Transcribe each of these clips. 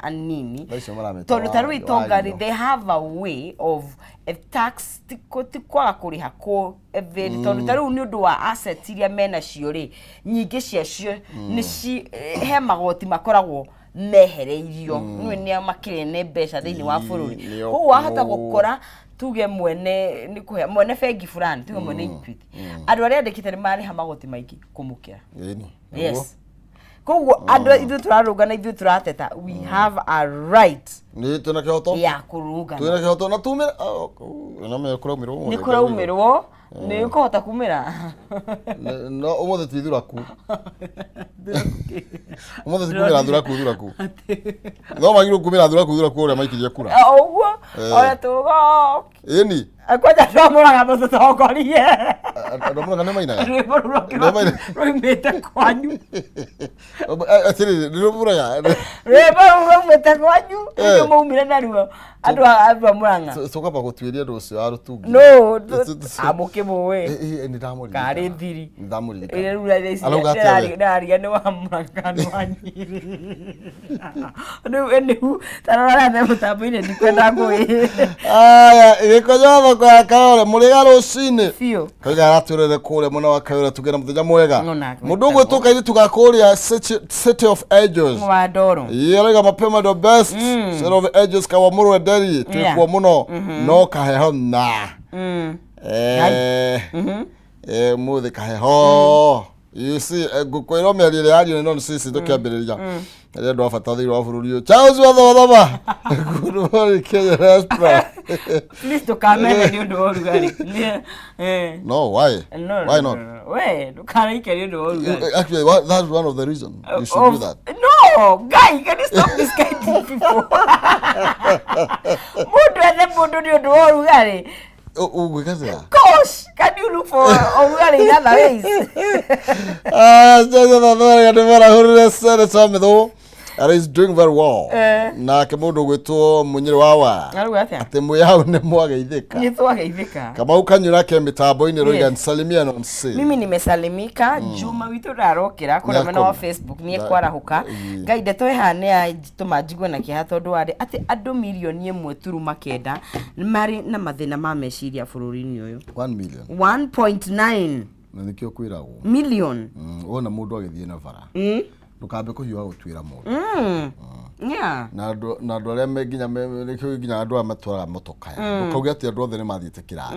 anini. Thaa icio maramĩta Tondũ ta rĩu itonga rĩ, wario. they have a way of tax ti kwaga kũrĩha kũ evade, tondũ ta rĩu nĩ ũndũ wa assets iria menacio rĩ, nyingĩ ciacio nĩ ci he magoti makoragwo mehereirio. Nĩũĩ nĩa makĩrĩ nĩ mbeca thĩinĩ wa bũrũri. Nĩo Koguo wahota kũ. Gũkora tuge mwene nĩ kũhe mwene bengi fulani, tuge mwene Equity, andũ arĩa andĩkĩte nĩ marĩha magoti maingĩ kũmũkĩra. Ĩni. Yes, koguo andũ ithuĩ tũrarũnga na ithuĩ tũrateta, we have a right Nĩ twĩna kĩhoto. ya kũrũngana. Twĩna kĩhoto na tumĩra na me kũraumĩrwo ũmũthĩ. Nĩ kũraumĩrwo, nĩ ũkũhota kumĩra. No ũmũthĩ ti thuraku. Ũmũthĩ ti kumĩra thuraku thuraku. No magirwo kumĩra thuraku thuraku ũrĩa maikirie kura. Ũguo ona tũgo Ĩni. Kwanja andũ a Mũrang'a mũtũtongorie. Andũ a Mũrang'a nĩ mainaga. Rwĩmbo rũu Nĩ mainaga. rwaumĩte kwanyu. Atĩrĩrĩ, nĩ rũmũraga. Rwĩmbo rũu rwaumĩte kwanyu. Nĩ maumire naruo andũ a Mũrang'a. Tũkamba gũtuĩria ũndũ ũcio wa rũtungi. No amũkĩmũĩ. Nĩ ndamũririkana. Karĩ thiri. Nĩ ndamũririkana. Rĩu Arauga atĩa we? ndĩraria nĩ wa Mũrang'a kana nĩ wa Nyĩrĩ. Rĩu anywho, tarora me mũtambo-inĩ, ndikwenda ngũĩ. Aya, gĩkonyo thoko ya Kayore mũrĩga rũcinĩ. Biũ. Kaiga aratwĩrere kũrĩa mwena wa Kayore tũgĩe na mũthenya mwega. No, nake Mũndũ ũgwĩtwo kairĩtu ga kũrĩa City of Angels. Wa ndoro. Ĩĩ, arauga mapema the best. City of Angels kawa mũrwenderi twĩkuo mũno no kaheho na. Mũthĩ kaheho. You see, ngũkwĩra mĩario ĩrĩa yario nĩ non sisi tũkĩambĩrĩria. Arĩa andũ a bata thĩinĩ wa bũrũri ũyũ. Charles Wathothoma. Good morning, Kenya Diaspora. Please ndũkamene nĩ ũndũ wa ũrugarĩ. No, why? No, Why no, not? no, no. We, ndũkaraike nĩ ũndũ wa ũrugarĩ. Actually, that's one of the reasons you should do that. No, guy, can you stop this kind of people? Mũndũ ethe mũndũ nĩ ũndũ wa ũrugarĩ. Ũgwĩka atĩa? Gosh, can you look for ũrugarĩ in other ways? Ah, Charles Wathothoma nĩ marahũrire Senator Mĩthũ. And he's doing very well. Nake mũndũ ũgwĩtwo Mũnyĩrĩ wawa. Arauga atĩa? Atĩ mwĩ hau nĩ mwageithĩka. Nĩ twageithĩka. Kamau Kanyura ke mĩtambo-inĩ roiga nsalimia nonsi. Mimi nimesalimika. Juma witũ ndarokĩra kũrĩa mwena wa Nĩakoma. Facebook nĩ ekwarahũka. Ngai, ndeto ĩhaha nĩ yatũma njigue na kĩeha tondũ warĩ atĩ andũ 1.9 million marĩ na mathĩna ma meciria bũrũri-inĩ ũyũ. 1 million. 1.9 Na nĩkĩo kwĩragwo. million. Wona mũndũ agĩthiĩ na bara. Ndũkambe kũhiũha gũtuĩra mũndũ. Na andũ arĩa me nginya nĩkĩo nginya andũ aya matwaraga motoka ndũkauge atĩ andũ othe nĩ mathiĩte kĩrathi.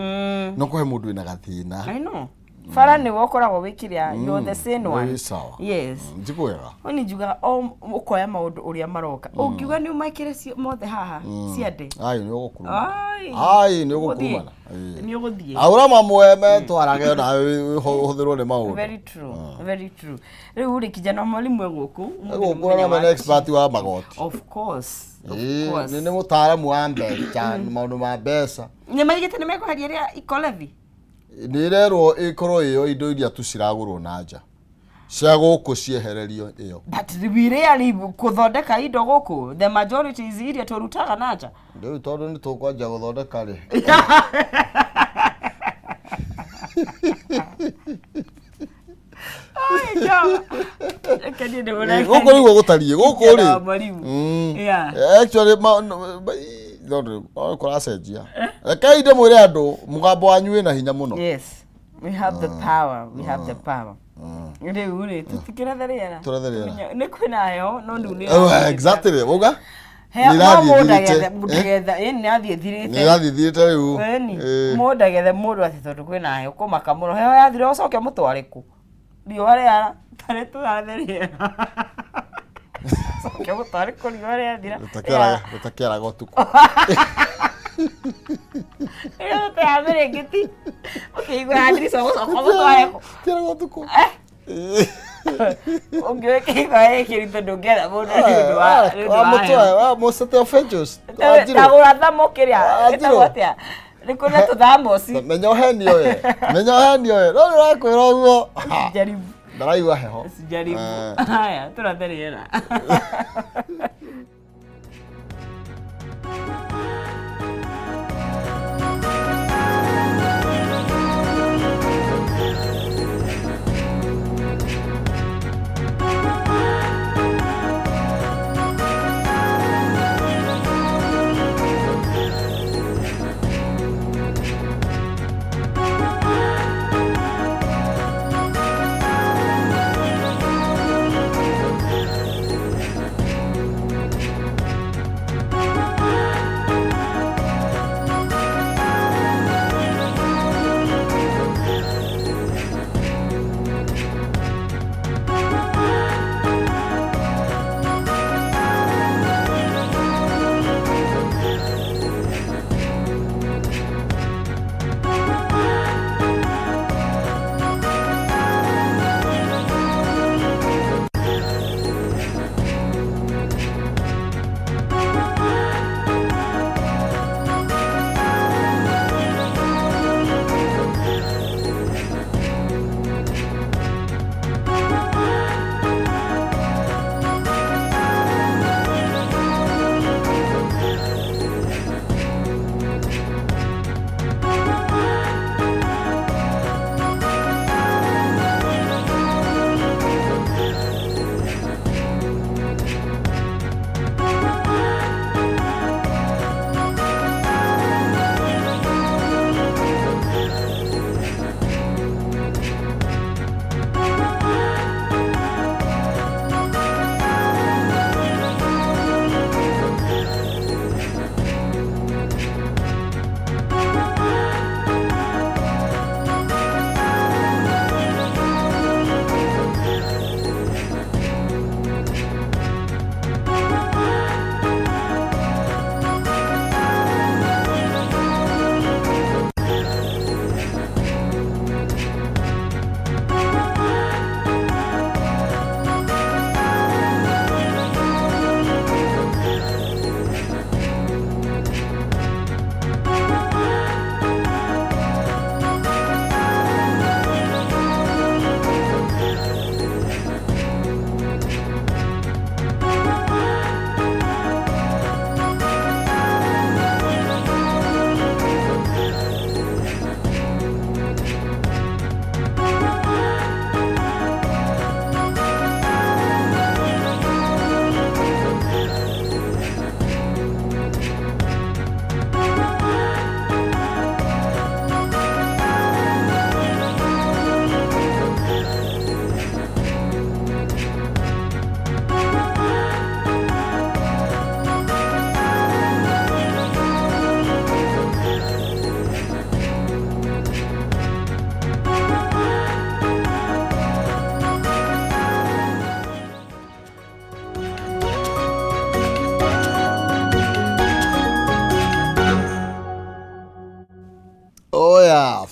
No kũhe mũndũ wĩna gathĩna. I know. Bara nĩwe ũkoragwo wĩ kĩrĩa, you're the sane one. Wĩ sawa. Yes. Njiguaga. Oni njugaga o ũkoya maũndũ ũrĩa maroka. Ũngiuga nĩ ũmekĩre mothe haha ciande. Ai, nĩ ũgũkurumana. Ai. Ai, nĩ Ũgũthiĩ. ũgũkurumana. Ĩĩ. Nĩ ũgũthiĩ. Ahũra mamwe metwarage na ũhũthĩrwo nĩ maũndũ. Very true. Very true. Rĩu rĩ, kijana wa mwalimu e gũkũ. Ũmũthĩ nĩ Gũkũ mũthenya na wa nĩ expert wa magoti. Of course. Of Ĩĩ, course. nĩ mũtaaramu wa mbeca, maũndũ ma mbeca. Nĩ maigĩte nĩ mekweheria rĩa eco levy. Nĩ ĩrerwo ĩkorwo ĩyo indo iria tu ciragũrwo na nja cia gũkũ ciehererio ĩyo. But we rarely kũthondeka indo gũkũ. The majority is iria tũrutaga na nja. Rĩu tondũ nĩ tũkwanjia gũthondeka rĩ, Ai, Jehova. Reke niĩ ndĩmũnengere. Gũkũ nĩguo gũtariĩ gũkũ Kijana wa rĩ. mwalimu. Yeah. Actually no kũracenjia. Rekei ndĩmwĩre andũ, mũgambo wanyu wĩna hinya mũno. Yes. We have the power. We have the power. Rĩu rĩ, tũtikĩrathe rĩera. Tũrathe rĩera. Nĩ kwĩna heho no rĩu nĩ Exactly, uga Heho nĩ no ĩrathiĩ mũndũ ĩthirĩte. agethe mũndũ agetha ĩĩ nĩ athiĩ Nĩ ĩthirĩte. ĩrathiĩ ĩthirĩte rĩu. Ĩni Ĩĩ. mũndũ agethe mũndũ atĩ tondũ kwĩna heho kũmaka mũno, heho yathira ũcoke mũtware kũ? Riũa rĩara tarĩ tũrathe rĩera. Ũcoke mũtware kũ riũa rĩathira? Gũtakĩaraga ũtukũ. Ĩyo tũtaya mĩrĩngĩti. Ũkĩigua ndirica ũgũcoka mũtware kũ? Kĩaraga ũtukũ. Ũngĩkĩigua ĩkĩrito ndũngĩetha mũndũ nĩ ũndũ wa nĩ ũndũ wa heho. Mũcete of Angels. Tagũra thamo kĩrĩa Wanjirũ. ĩtagwo atĩa? Nĩ kũrĩ na tũthamoci. Menya ũhenio we. Menya ũhenio we. No nĩrakwĩra ũguo. Jaribu. Ndaraigua heho. Jaribu. Eh. Haya, tũrathe rĩera.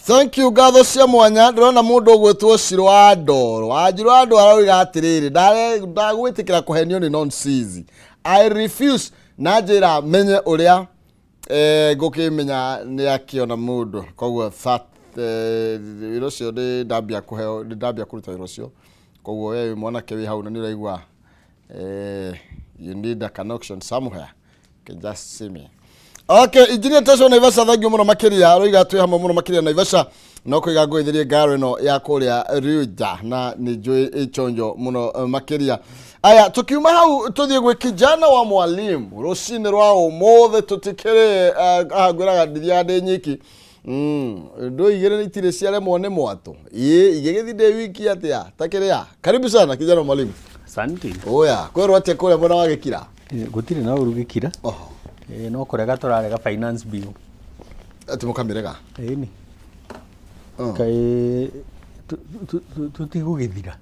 Thank you, ngatho cia mwanya. Ndĩrona mũndũ ũgwĩtwo Ciro wa Ndoro. Wanjirũ wa Ndoro aroiga atĩrĩrĩ, ndagwĩtĩkĩra kũhenio nĩ nonsense. I refuse, na njĩra menye ũrĩa ngũkĩmenya nĩ akĩona mũndũ. Koguo that wĩra ũcio nĩ ndambia kũheo, nĩ ndambia kũruta wĩra ũcio. Koguo we wĩ mwanake wĩ hau na nĩ ũraigua you need a connection somewhere, you can just see me. Okay, Engineer Tesho Naivasha, thank you mũno makĩria. Aroiga twĩ hamwe mũno makĩria Naivasha. No kũiga ngũithĩrie ngaro ĩno ya kũrĩa Riuja na nĩ njũĩ ĩchonjo mũno makĩria. Aya, tukiuma hau tũthiĩ gwĩ kijana wa mwalimu rũcinĩ rwa ũmũthĩ. Tũtikĩrĩ haha, ngwĩraga ndithiaga ndĩ nyiki. Ndũ igĩrĩ itirĩ ciaremwo nĩ mwatũ, ĩ igĩgĩthiĩ ndĩ wiki atĩa takĩrĩa. Karibu sana, kijana wa mwalimu. Asante. Oya, kwĩrwo atĩa kũrĩa mwena wa Gĩkira? Gũtirĩ na ũru Gĩkira. Oho. No kũrega tũrarega finance bill. Atĩ mũkamĩrega? Ĩni. Kaĩ tũtigũgĩthira.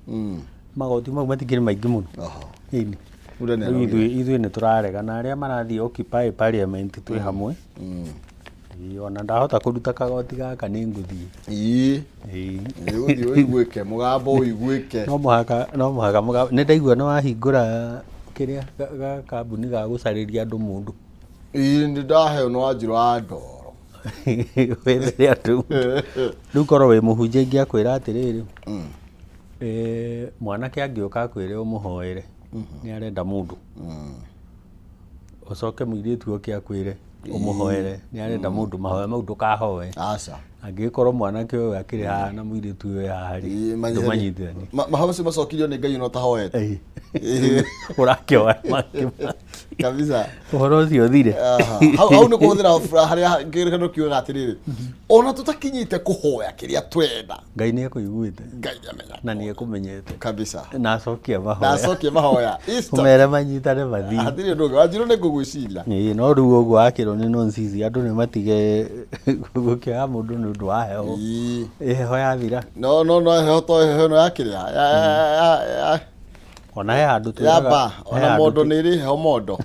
Magoti mau matikĩrĩ maingĩ mũno. Oho. Ĩni. Bunda nĩ Rĩu araugire. ithuĩ nĩ tũrarega na arĩa marathiĩ occupy parliament twĩ hamwe. Ĩĩ, ona ndahota kũruta kagoti gaka nĩ ngũthiĩ. Ĩĩ. Ĩĩ. Nĩ ũthiĩ ũiguĩke, mũgambo ũiguĩke. No mũhaka nĩ ndaigua nĩ wahingũra kĩrĩa ga kambuni ga gũcarĩria andũ mũndũ. Ĩĩ, nĩ ndaheo nĩ Wanjirũ wa Ndoro. Wethere andũ. Rĩu korwo wĩ mũhunjia ingĩakwĩra atĩrĩrĩ, mwanake angĩũka akwĩre ũmũhoere nĩ arenda mũndũ, ũcoke mũirĩtu oke akwĩre ũmũhoere nĩ arenda mũndũ, mahoya mau ndũkahoe. Aca. Angĩgĩkorwo mwanake ũyũ akĩrĩ haha na mũirĩtu ũyũ haha rĩ, ndũmanyitithanie. Mahoya macio macokirio nĩ Ngai ona ũtahoete. Ĩĩ. Ũrakĩhoya mangĩ Kabisa. Ũhoro ũcio ũthire. Aha. Hau nĩ kũhũthĩra harĩa kĩrĩkanĩro kiugaga atĩrĩrĩ, ona tũtakinyĩte kũhoya kĩrĩa twenda, Ngai nĩ ekũiguĩte. Ngai nĩamenya. Na nĩ ekũmenyete. Kabisa. Na acokia na mahoya. Acokie mahoya. Easter. Ũmere manyitane mathiĩ. Hatirĩ ũndũ ũngĩ. Wanjirũ, nĩ ngũgwĩciria. Ĩĩ, no rĩu ũguo wakĩrwo nĩ nonsense, andũ nĩ matige gũkĩoya mũndũ nĩ ũndũ wa heho. Ĩĩ. Ĩ heho yathira. No heho to heho ĩno yakĩrĩa Ona he handũ ya twĩraga ba he ona handũ mondo nĩ ĩrĩ heho mondo.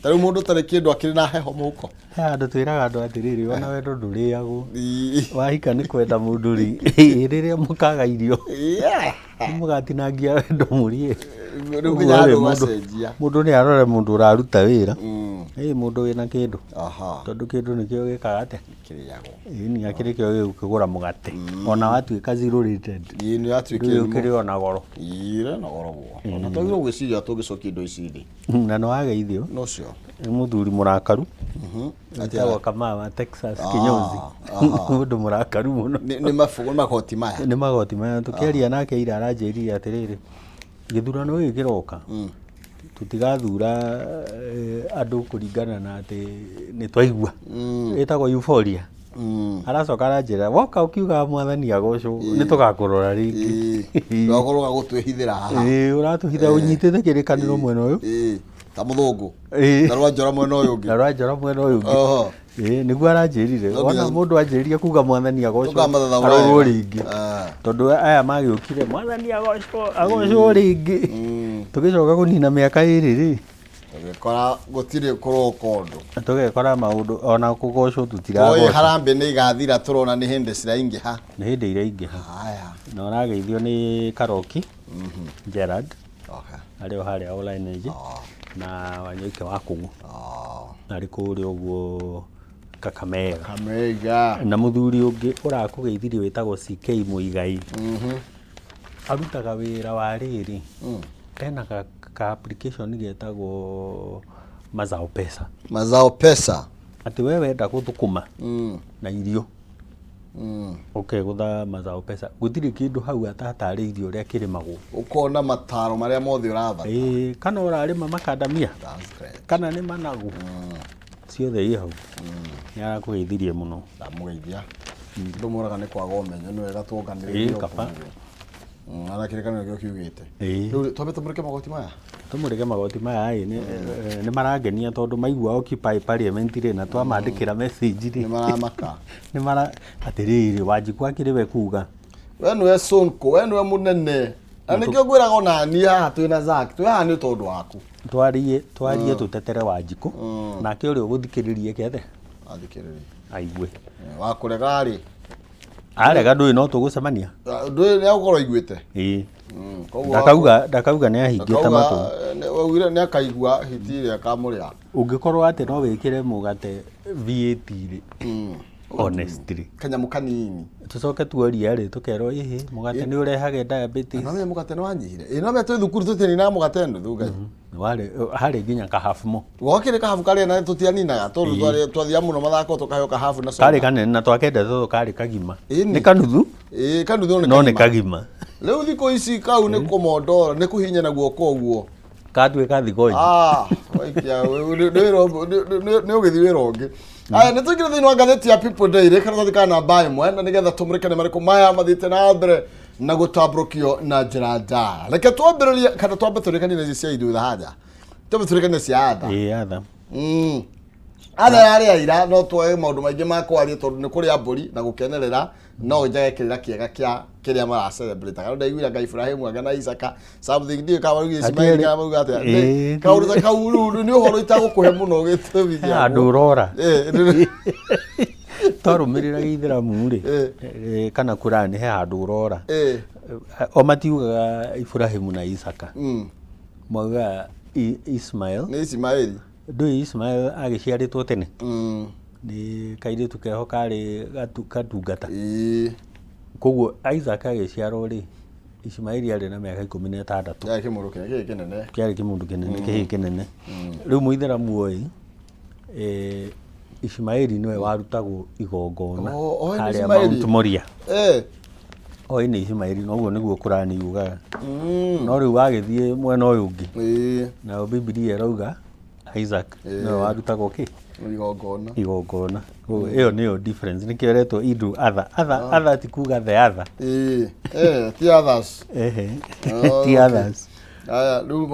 Ta rĩu mũndũ ũtarĩ kĩndũ akĩrĩ na heho mũhuko. He handũ twĩraga andũ atĩrĩrĩ, ona wendo ndũrĩagwo. Ĩĩ. Wahika nĩ kwenda mũndũ rĩ, rĩrĩa mũkaga irio nĩ mũgatinangia wendo mũrie. Rĩu Ũguo nginya rĩ, andũ mũndũ gacenjia. Mũndũ nĩ arore mũndũ ũraruta wĩra, ĩ mũndũ wĩna kĩndũ, tondũ kĩndũ nĩkĩo gĩkaga atĩa? Kĩrĩagwo. Ĩni, akĩrĩ kĩo gĩgũkĩgũra mũgate ona watuĩka zero rated. Ĩĩ, nĩ yatuĩkire. Ndũĩ ũkĩrĩ ona goro. Ĩĩ, na goro guo. Ona twagĩrĩirwo gwĩciria tũngĩcokia indo ici thĩ. Na nĩ wageithio No cio. Nĩ mũthuri mũrakaru wĩtagwo Kamau wa Texas kinyozi, mũndũ mũrakaru mũno. Nĩ magoti maya. Nĩ magoti maya. Tũkĩaria nake ira aranjĩrire atĩrĩrĩ, gĩthurano gĩkĩ kĩroka tũtigathura andũ kũringana na atĩ nĩ twaigua ĩtagwo euphoria. Aracoka aranjĩra, woka ũkiugaga mwathani agocwo, nĩ tũgakũrora rĩngĩ. Gakorwo gagũtwĩhithĩra haha. Ĩĩ, ũratũhitha ũnyitĩte kĩrĩkanĩro mwena ũyũ. Ĩĩ, ta mũthũngũ. Ĩĩ. Na rwanjora mwena ũyũ ũngĩ. Na rwanjora mwena ũyũ ũngĩ. Oho. Ĩĩ, nĩguo aranjĩrire. No Wona nginya- mũndũ anjĩrĩria kuga mwathani agocwo, Tũkamathathaũra arorwo wega. rĩngĩ, Ah. tondũ aya magĩũkire mwathani agocwo, agocwo rĩngĩ, tũgĩcoka kũnina mĩaka 2 rĩ, Tũgĩkora gũtirĩ kũroka ũndũ. Tũgekora maũndũ ona kũgocwo Oĩ tũtiragoca. Harambĩ nĩ igathira, tũrona nĩ hĩndĩ ciraingĩha. Nĩ hĩndĩ iraingĩha. Haya. Na ũrageithio nĩ Karoki Gerard, arĩ o harĩa All Energy, na Wanyoike wa Kũng'ũ arĩ kũrĩa ũguo Kakamega. Kamega. Na mũthuri ũngĩ ũrakũgeithirie wĩtagwo CK Mũigai, arutaga wĩra wa rĩrĩ, ena ka application getagwo Mazao Pesa. Mazao Pesa. Atĩ we wenda gũthũkũma na irio, ũkegũtha Mazao Pesa, gũtirĩ kĩndũ hau atatarĩirie ũrĩa kĩrĩmagwo. Ũkona mataro marĩa mothe ũrabata. Ĩĩ, kana ũrarĩma makandamia, That's great. kana nĩ managu, ciothe i hau. Nĩ arakũgeithirie mũno. Ndamũgeithia. Andũ moraga nĩ kwaga ũmenyo, nĩ wega tuonganĩrĩrie. Ĩĩ, kaba. Ona kĩrĩkanĩro kĩo kiugĩte. Ĩĩ. Rĩu twambe tũmũrĩke magoti maya. Tũmũrĩke magoti maya ĩ, nĩ marangenia tondũ maigua occupy parliament rĩ, na twamandĩkĩra message rĩ, Nĩ maramaka. Nĩ mara atĩrĩrĩ, Wanjikũ akĩrĩ we kuga. We nĩwe Sonko, we nĩwe mũnene. Na nĩkĩo ngwĩraga ona niĩ haha twĩna Zack, twĩ haha nĩ tondũ waku. Twarie tũtetere Wanjikũ, nake ũrĩa ũgũthikĩrĩria eke atĩa? Athikĩrĩria. Aigue. Wakũrega rĩ. Arega ndũĩ no tũgũcemania. Ndũĩ nĩ agũkorwo aiguĩte. Ĩĩ. Koguo Ndakauga nĩ ahingĩte ndakauga, matũ. Waugire nĩ akaigua hiti ĩrĩa akamũrĩa. Ũngĩkorwo atĩ no wĩkĩre mũgate VAT rĩ, honestly. Kanyamũ kanini. Tũcoke tuorie rĩ, tũkerwo ĩhĩ, mũgate nĩ ũrehage diabetes. No mũgate nĩ wanyihire. Ĩ no twĩ thukuru tũtianinaga mũgate nuthu Ngai. Warĩ harĩ nginya kahabu mo. Gwakĩrĩ kahabu karĩa na tũtianinaga tondũ twathiaga mũno mathako tũkaheo kahabu na soda. Karĩ kanene na twakendete tondũ karĩ kagima. Ĩni. Nĩ kanuthu Ĩ kanuthu no nĩ kagima. Rĩu thikũ ici kau nĩ kũmondora nĩ kũhinya na guoko ũguo. Katuĩka thigoji. Ah, waikia nĩ ũgĩthiĩ wĩra ũngĩ. Aya nĩ tũingĩre thĩinĩ wa ngathĩti ya People Daily karatathi ka namba ĩmwe na nĩgetha tũmũrĩke nĩ marĩkũ maya mathiĩte na mbere na gũtambũrũkio na njĩra njara. Reke twambĩrĩrie kana twambe tũrĩkanie na ici cia ithutha haja. Twambe tũrĩkanie cia atha. Ĩĩ atha. Atha yarĩ aira no tuoe maũndũ maingĩ ma kwaria tondũ nĩ kũrĩa mbũri na gũkenerera no njage kĩrĩra kĩega kĩa kĩrĩa mara celebrate kana ndaiguire anga Ibrahimu anga na Isaka something ndiũĩ kana maruga Ismaili kana maruga atĩa Ĩĩ. Kaũndũ ta kau rĩu nĩ ũhoro itagũkũhe mũno gĩtũmi He handũ ũrora. Ĩĩ, Twarũmĩrĩra gĩithĩramu rĩ, Ĩĩ. kana Kũrani he handũ ũrora. ĩĩ, O matiugaga Ibrahimu na Isaka. Maugaga Ismail. Nĩ Ismaili. Ndũĩ Ismail agĩciarĩtwo tene? Nĩ kairĩtu keho karĩ katungata. Ĩĩ. Koguo Isaac agĩciarwo rĩ, Ismaili arĩ na mĩaka 16. Kĩarĩ kĩmũndũ kĩnene kĩĩ kĩnene. Kĩarĩ kĩmũndũ kĩnene, kĩhĩĩ kĩnene. Rĩu mũithĩramu oĩ, Ismaili nĩwe warutagwo igongona Oh, oĩ nĩ harĩa Ismaili? Mount Moria. Eh. Oĩ nĩ Ismaili na ũguo nĩguo Kũrani yugaga. No rĩu wagĩthiĩ mwena ũyũ ũngĩ, Ĩĩ. nayo Bibilia ĩrauga Isaac nĩwe warutagwo kĩ? Igongona. Igongona. Koguo ĩyo nĩyo difference, nĩkĩo ĩretwo Idul Adha. Adha, adha ti kuga the other. Ĩĩ. Eh, ti others. Ehe. Oh, Ti okay. others. Aya, rĩu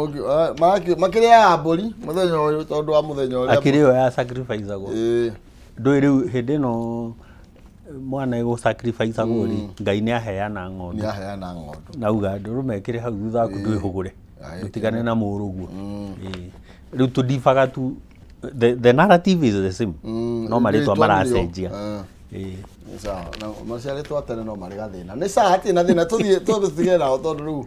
makĩrĩaga mbũri mũthenya ũyũ tondũ wa mũthenya ũrĩa. Akĩrĩ ĩyo ya sacrifice-agwo. Ĩĩ. Ndũĩ rĩu hĩndĩ ĩno mwana ĩgũ sacrifice-agwo rĩ, Ngai nĩ aheana ng'ondu. Nĩ aheana ng'ondu. Na auga ndũrũme ĩkĩrĩ hau thutha waku ndwĩhũgũre. Aye, Ndũtigane na mũrũguo. Ĩĩ. Rĩu tũndibaga tu the narrative is the same. No marĩtwa Rĩtwa nĩrĩo. maracenjia. Ah. Ĩĩ. Nĩ sawa. Na maciarĩtwo tene no marĩ gathĩna. Nĩ sawa hatirĩ na thĩna tũthiĩ tũtige nao tondũ rĩu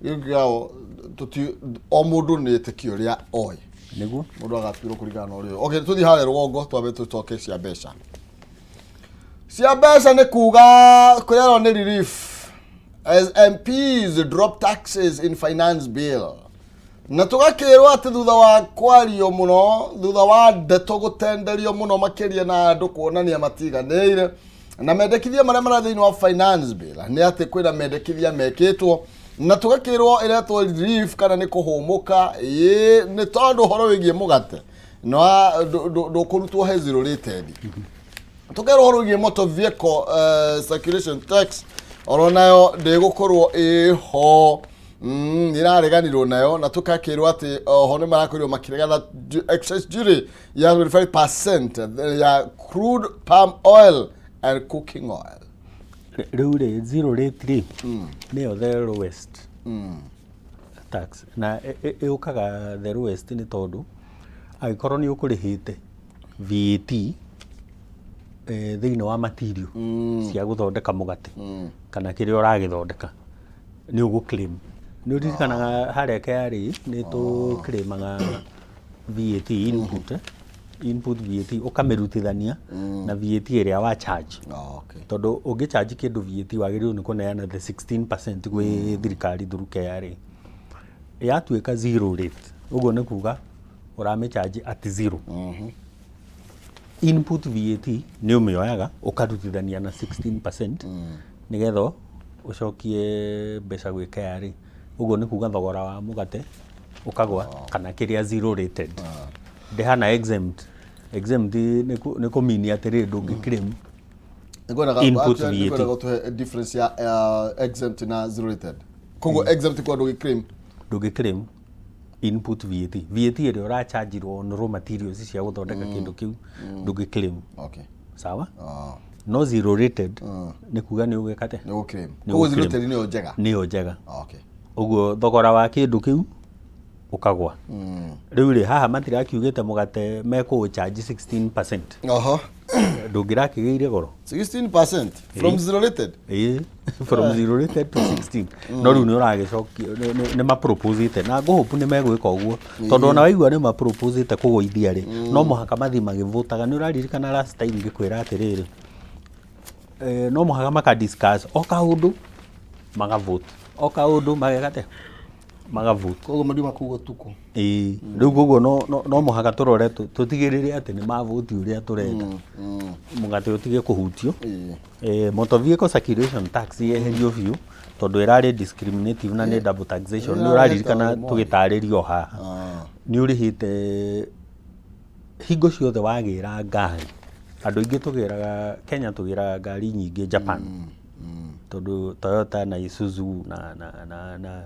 rĩu kĩao tũti o mũndũ nĩ ĩtĩkio ũrĩa oĩ. Nĩguo. Mũndũ agatuĩrwo kũringana na ũrĩa oĩ. Okay, tũthiĩ harĩa rũgongo twambe tũcoke cia mbeca. Cia mbeca nĩ kuga kũrĩa nĩ relief as MPs drop taxes in finance bill. Na tũgakĩrwo atĩ thutha wa kwario mũno, thutha wa ndeto gũtenderio mũno makĩria na andũ kuonania matiganĩire na mendekithia marĩa marĩa thĩinĩ wa finance bill nĩ atĩ kwĩna mendekithia mekĩtwo na tũgakĩrwo ĩretwo relief kana nĩ kũhũmũka ĩĩ nĩ tondũ ũhoro wĩgiĩ mũgate no ndũkũrutwo he zero rated. Tũkerwo ũhoro wĩgiĩ motor vehicle circulation tax oro nayo ndĩgũkorwo ĩho nĩ ĩrareganirwo nayo na tũkakĩrwo atĩ oho nĩ marakorirwo makĩregana excise duty ya 25% ya crude palm oil and cooking oil. Rĩu rĩ zero rate rĩ nĩyo the lowest tax na ĩũkaga the lowest nĩ tondũ angĩkorwo nĩ ũkũrĩhĩte VAT thĩinĩ wa material cia gũthondeka mũgate kana kĩrĩa ũragĩthondeka nĩ ũgũ claim. Nĩ ũririkanaga harĩa KRA nĩ tũ claimaga VAT input, input VAT ũkamĩrutithania na VAT ĩrĩa wa charge. Oh, okay. Tondũ ũngĩ charge kĩndũ VAT wagĩrĩirwo nĩ kũneana the 16% gwĩ thirikari through KRA. Yatuĩka zero rate, ũguo nĩ kuga ũramĩ charge at zero. Input VAT nĩ ũmĩoyaga ũkarutithania na 16% nĩgetha ũcokie mbeca gwĩ KRA. Ũguo nĩ kuga thogora wa mũgate ũkagwa kana kĩrĩa zero rated. Ndĩhana exempt. Exempt nĩ kũmini atĩrĩrĩ ndũngĩ claim Nĩngwendaga input actually VAT. nĩngwendaga ũtũhe difference ya exempt na zero rated. Koguo exempt kwa ndũgĩ claim. Ndũngĩ claim input VAT. VAT ĩrĩa ũrachargirwo on raw materials cia gũthondeka kĩndũ kĩu ndũngĩ claim. Okay. Sawa? Ah. No zero rated nĩ kuga nĩ ũgĩka atĩa? Nĩ gũ claim. Nĩ Koguo zero gũ-claim. rated nĩyo njega. Nĩyo njega. Okay. Ũguo thogora wa kĩndũ kĩu ũkagwa. Rĩu rĩ haha matirakiugĩte mũgate mekũũ charge 16%. Oho. Ndũngĩrakĩgĩire goro. 16% from zero rated. Ĩĩ, from zero rated to 16. No rĩu nĩ ũragĩcokia, nĩ maproposĩte na ngũhopu nĩ megwĩka ũguo, tondũ ona waigua nĩ maproposĩte kũgũithia rĩ, no mũhaka mathiĩ magĩvotaga. Nĩ ũraririkana last time ngĩkwĩra atĩrĩrĩ, no mũhaka maka discuss o kaũndũ, magavote o kaũndũ, mageka atĩa, magavote. Koguo mariuma kũu ũtukũ. Ĩĩ, rĩu koguo no mũhaka tũrore tũtigĩrĩre atĩ nĩ mavoti ũrĩa tũrenda, mũgate ũtige kũhutio. Motor vehicle circulation tax yeherio biũ, tondũ ĩrarĩ discriminative na nĩ double taxation. Nĩ ũraririkana tũgĩtarĩrio haha, nĩ ũrĩhĩte hingo ciothe wagĩra ngari. Andũ aingĩ tũgĩraga Kenya, tũgĩraga ngari nyingĩ Japan, tondũ Toyota na Isuzu na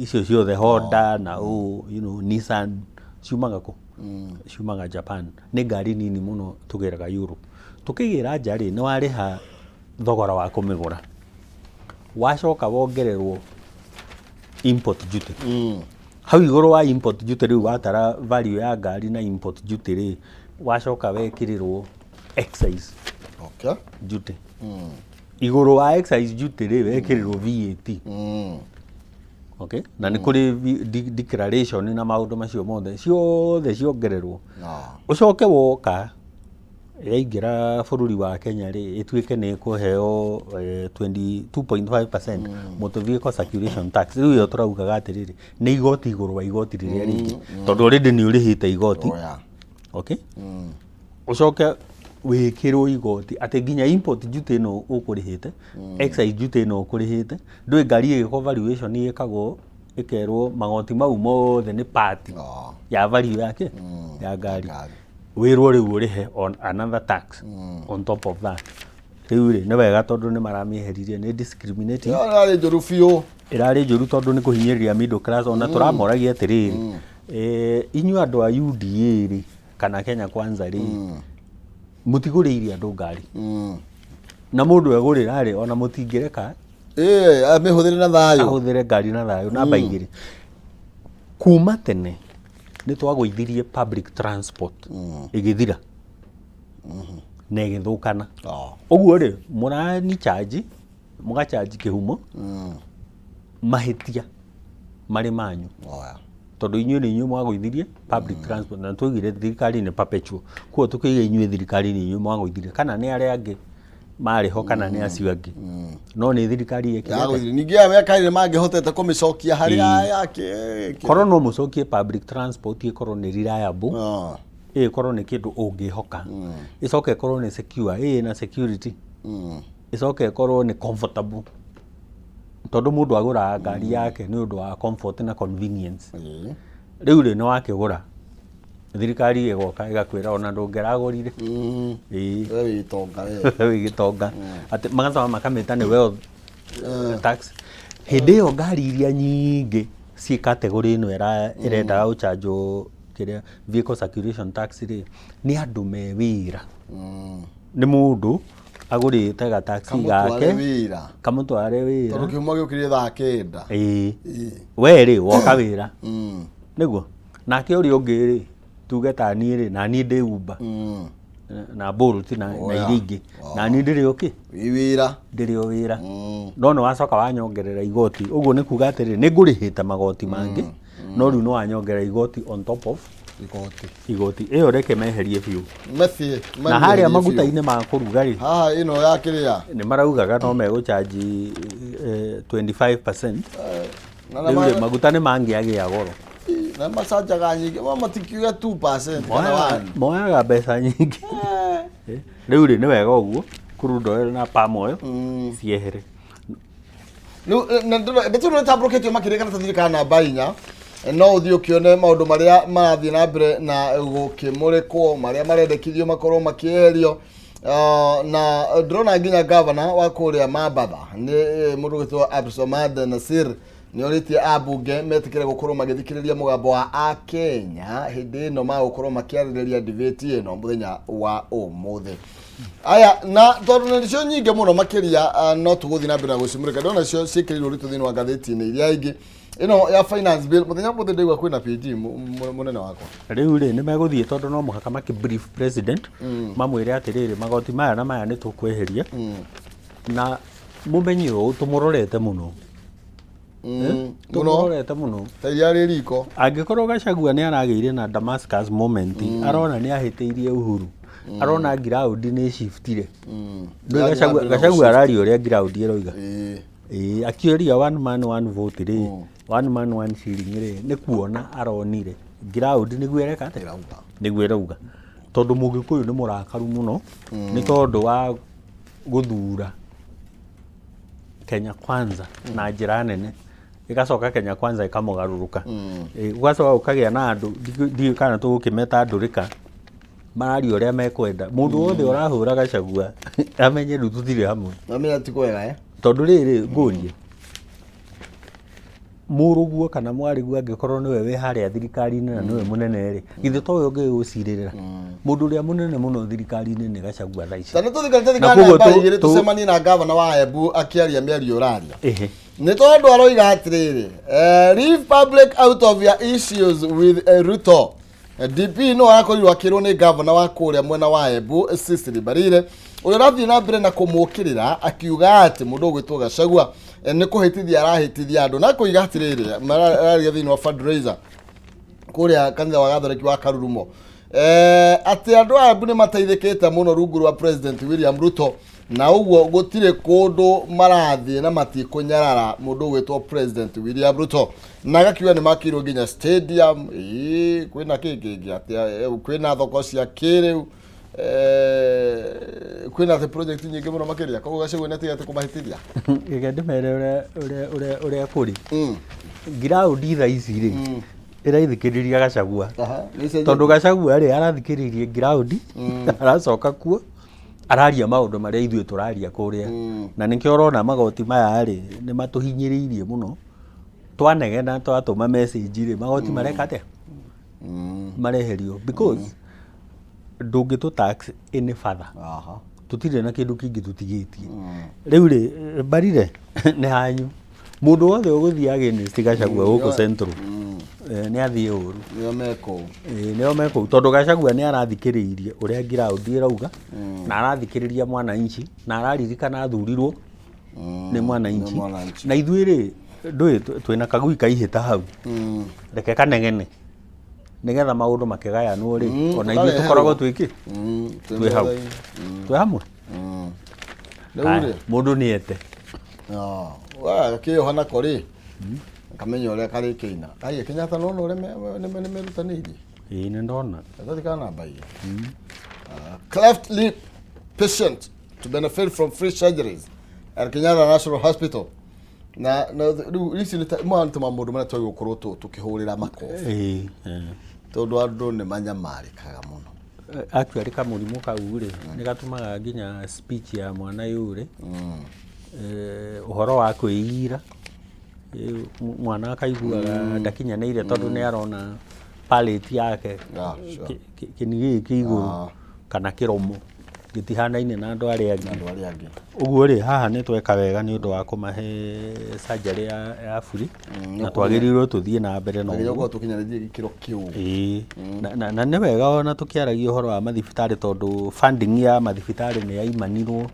icio ciothe, Honda na ũ Nissan, ciumaga kũ? Ciumaga Japan. Nĩ ngari nini mũno tũgĩraga Europe. Tũkĩgĩra nja rĩ, nĩ warĩha thogora wa kũmĩgũra, wacoka wongererwo import duty hau igũrũ wa import duty. Rĩu watara value ya ngari na import duty rĩ, wacoka wekĩrĩrwo excise duty igũrũ wa excise duty rĩ, wekĩrĩrwo VAT. Okay, na nĩ kũrĩ declaration na maũndũ macio mothe, ciothe ciongererwo. Ũcoke woka yaingĩra bũrũri wa Kenya rĩ, ĩtuĩke nĩ ĩkũheo 22.5% motor vehicle circulation tax. Rĩu ĩyo tũraugaga atĩrĩrĩ, nĩ igoti igũrũ wa igoti rĩrĩa rĩngĩ, tondũ already nĩ ũrĩhĩte igoti. Okay, ũcoke wĩkĩrwo igoti atĩ nginya import duty ĩno ũkũrĩhĩte, excise duty ĩno ũkũrĩhĩte. Ndũĩ ngari ĩgĩkwo valuation ĩkagwo ĩkerwo magoti mau mothe nĩ part ya value yake ya ngari. Ngari. Wĩrwo rĩu ũrĩhe on another tax on top of that. Rĩu rĩ, nĩ wega tondũ nĩ maramĩeheririe, nĩ discriminating. Ĩyo ĩrarĩ njũru biũ. Ĩrarĩ njũru tondũ nĩ kũhinyĩrĩria middle class. Ona tũramoragia atĩrĩrĩ, inyuĩ andũ a UDA rĩ, kana Kenya Kwanza rĩ, mũtigũrĩire andũ ngari, na mũndũ egũrĩra rĩ, ona mũtingĩreka Ĩĩ, amĩhũthĩre na thayũ. Ahũthĩre ngari na thayũ. Namba igĩrĩ, kuma tene nĩ twagũithirie public transport, ĩgĩthira na ĩgĩthũkana. Ũguo rĩ, mũrani charge, mũgachanji kĩhumo mahĩtia marĩ manyu, tondũ inyuĩ nĩ inyuĩ mwagũithirie public transport, na twaugire thirikari nĩ perpetual. Koguo tũkĩiga inyuĩ thirikari nĩ inyuĩ mwagũithirie, kana nĩ arĩa angĩ marĩ ho, kana nĩ acio angĩ, no nĩ thirikari yekire atĩa? Yagũithire. Ningĩ aya mekaire mangĩhotete kũmĩcokia harĩa yake. Korwo no mũcokie public transport, ĩkorwo nĩ reliable, ĩkorwo nĩ kĩndũ ũngĩhoka, ĩcoke ĩkorwo nĩ secure, ĩ na security, ĩcoke ĩkorwo nĩ comfortable, tondũ mũndũ agũraga ngari yake nĩ ũndũ wa comfort na convenience. Rĩu rĩ, nĩ wakĩgũra, thirikari ĩgoka ĩgakwĩra ona ndũngĩragũrire. Ĩĩ. We wĩ itonga we. Wĩ gĩtonga atĩ magacoka makamĩta nĩ wealth tax. Hĩndĩ ĩyo ngari iria nyingĩ ciĩ category ĩno ĩrendaga gũchanjwo kĩrĩa vehicle circulation tax rĩ, nĩ andũ me wĩra, nĩ mũndũ agũrĩte gataxi Kamũtware gake wĩra. Kamũtware wĩra. Tondũ kĩhumo gĩũkĩrire thaa 9. Ĩĩ, we rĩ, woka wĩra nĩguo nake ũrĩa ũngĩ rĩ, tuge ta niĩ rĩ, na niĩ ndĩ Uber na Bolt na iria ingĩ, na niĩ ndĩrĩ o kĩ? Wĩ wĩra. Ndĩrĩ o wĩra, no nĩ wacoka wanyongerera igoti. Ũguo nĩ kuga atĩrĩrĩ, nĩ ngũrĩhĩte magoti mangĩ, no rĩu nĩ wanyongerera igoti on top of igoti. Igoti ĩyo reke meherie biũ. Mathiĩ. Na harĩa maguta-inĩ ma kũruga rĩ, Haha ĩno ya kĩrĩa. Nĩ maraugaga no megũchanji 25%. Na Rĩu rĩ, maguta nĩ mangĩagĩa goro. Na macanjaga nyingĩ, mo matikiuga 2% kana Moyaga 1. Moyaga mbeca nyingĩ. Rĩu rĩ, nĩ wega ũguo crude oil na palm oil ciehere. Rĩu na ndeto ĩno ĩtambũrũkĩtio makĩria karatathi ka namba 4, no ũthiĩ ũkĩone maũndũ marĩa marathiĩ na mbere na gũkĩmũrĩkwo, marĩa marendekithio makorwo makĩeherio. Na ndĩrona nginya gavana wa kũrĩa Mambatha nĩ mũndũ ũgwĩtwo Abdulswamad Nasir. Nĩ orĩtie ambunge metĩkĩre gũkorwo magĩthikĩrĩria mũgambo wa akenya hĩndĩ ĩno magũkorwo makĩarĩrĩria debate ĩno mũthenya wa ũmũthĩ. Aya, na tondũ nĩcio nyingĩ mũno makĩria, no tũgũthiĩ na mbere na gũcimũrĩka. Ndĩrona cio ciĩkĩrĩirwo ũritũ thĩinĩ wa ngathĩti-inĩ iria ingĩ. Ĩno ya finance bill mũthenya ũmũthĩ ndĩgua kwĩna PG mũnene wakwa. Rĩu rĩ, nĩ megũthiĩ tondũ no mũhaka makĩ brief president, mamwĩre atĩrĩrĩ, magoti maya na maya nĩ tũkweheria, na mũmenye ũũ, tũmũrorete mũno. Mũno. Tũmũrorete mũno. Ta iria rĩ riko. Angĩkorwo Gachagua nĩ aragĩire na Damascus moment, arona nĩ ahĩtĩirie Uhuru, arona ground nĩ shiftire. Ndũĩ. Yaani Gachagua na mbere na Gachagua gũshift. araria ũrĩa ground ĩroiga. Ĩĩ. Ĩĩ, akĩũria one man one vote rĩ, one man one shilling rĩ, nĩ kuona aronire ground nĩguo ĩreka atĩa? Ĩrauga. Nĩguo ĩrauga, tondũ mũgĩkũyũ nĩ mũrakaru mũno nĩ tondũ wa gũthura Kenya Kwanza na njĩra nene, ĩgacoka Kenya Kwanza ĩkamũgarũrũka. Ĩ, gũgacoka gũkagĩa na andũ, ndiũĩ kana tũgũkĩmeta ndũrĩka, mararia ũrĩa mekwenda. Mũndũ wothe ũrahũra Gachagua amenye rĩu tũtirĩ hamwe. Mamenya ti kwega, eh? Tondũ rĩrĩ, ngũrie, mũrũguo kana mwarĩguo angĩkorwo nĩwe wĩ harĩa thirikari-inĩ na nĩwe mũnene rĩ, githĩ towe ũngĩgũcirĩrĩra? Mũndũ ũrĩa mũnene mũno thirikari-inĩ nĩ Gachagua thaa ici. Ta nĩ tũthiĩ Na koguo namba 2 tũcemanie na gavana wa Embu akĩaria mĩario ũraria. Nĩ tondũ aroiga atĩrĩrĩ, leave public out of your issues with Ruto. DP no arakorirwo akĩrwo nĩ gavana wa kũrĩa mwena wa Embu, Cecily Mbarire, ũrĩa ũrathiĩ na mbere na kũmũkĩrĩra akiuga atĩ mũndũ ũgwĩtwo Gachagua nĩ kũhĩtithia arahĩtithia andũ, na kũiga atĩrĩrĩ, mararia thĩinĩ wa fundraiser kũrĩa kanitha wa Gathoreki wa Karurumo, atĩ andũ a Embu nĩ mateithĩkĩte mũno rungu rwa President William Ruto, na ũguo gũtirĩ kũndũ marathiĩ na matikũnyarara mũndũ ũgwĩtwo President William Ruto, na agakiuga nĩ makĩirwo nginya stadium. Ĩĩ, kwĩna kĩ kĩngĩ atĩa? Kwĩna thoko cia kĩrĩu, kwĩna atĩ project nyingĩ mũno makĩria. Koguo Gachagua nĩ atigĩte kũmahĩtithia. Reke ndĩmere ũrĩa kũrĩ. Ground thaa ici rĩ, ĩraithikĩrĩria Gachagua. Aha, nĩ icenjetie. Tondũ Gachagua rĩ, arathikĩrĩirie ground, aracoka kuo araria maũndũ marĩa ithuĩ tũraria kũrĩa, na nĩkĩo ũrona magoti maya rĩ, nĩ matũhinyĩrĩirie mũno. Twanegena, twatũma message rĩ, magoti mareka atĩa? Mareherio, because ndũngĩtũ tax any further. Tũtirĩ na kĩndũ kĩngĩ tũtigĩtie. Rĩu rĩ, Mbarire nĩ hanyu, mũndũ wothe ũgũthiĩ against Gachagua gũkũ Central, nĩ athiĩ ũru. Nĩo me kũu. Ĩĩ, nĩo me kũu, tondũ Gachagua nĩ arathikĩrĩirie ũrĩa ground ĩrauga, na arathikĩrĩria mwananchi, na araririkana athurirwo nĩ mwananchi. Nĩ mwananchi. Na ithuĩ rĩ, ndũĩ twĩna kagui kaihĩta hau, reke kanegene nĩgetha maũndũ makĩgayanwo rĩ, ona ithuĩ tũkareherwo. Tũkoragwo twĩkĩ Twĩ twĩ hau. metha-inĩ. Twĩ hamwe. Rĩu Haya, rĩ, mũndũ nĩ ete. Akĩoha nako rĩ, kamenya ũrĩa karĩkĩina. Ai, Kenyatta nona ũrĩa nĩ merutanĩirie. Ĩĩ, nĩ ndona. Gathika namba iyo. Cleft lip patient to benefit from free surgeries at Kenyatta National Hospital. Na rĩu ici nĩ ta maya nĩ ta maũndũ marĩa twagĩrĩirwo gũkorwo tũkĩhũrĩra makobi, Ĩĩ, ĩĩ. tondũ andũ nĩ manyamarĩkaga mũno. Actually kamũrimũ kau rĩ, nĩ gatũmaga nginya speech ya mwana yũre, ũhoro wa kwĩira. Mwana akaiguaga ndakinyanĩire tondũ nĩ arona palate yake, kĩni gĩkĩ kĩ igũrũ kana kĩromo gĩtihanaine na andũ arĩa angĩ. Andũ arĩa angĩ. Ũguo rĩ, haha nĩ tweka wega nĩ ũndũ wa kũmahe surgery ya free, na twagĩrĩirwo tũthiĩ na mbere na Agĩrĩirwo ũguo. gũkorwo tũkinyanĩtie gĩkĩro kĩu. Ĩĩ, na nĩ wega ona tũkĩaragia ũhoro wa mathibitarĩ, tondũ funding ya mathibitarĩ nĩ yaimanirwo,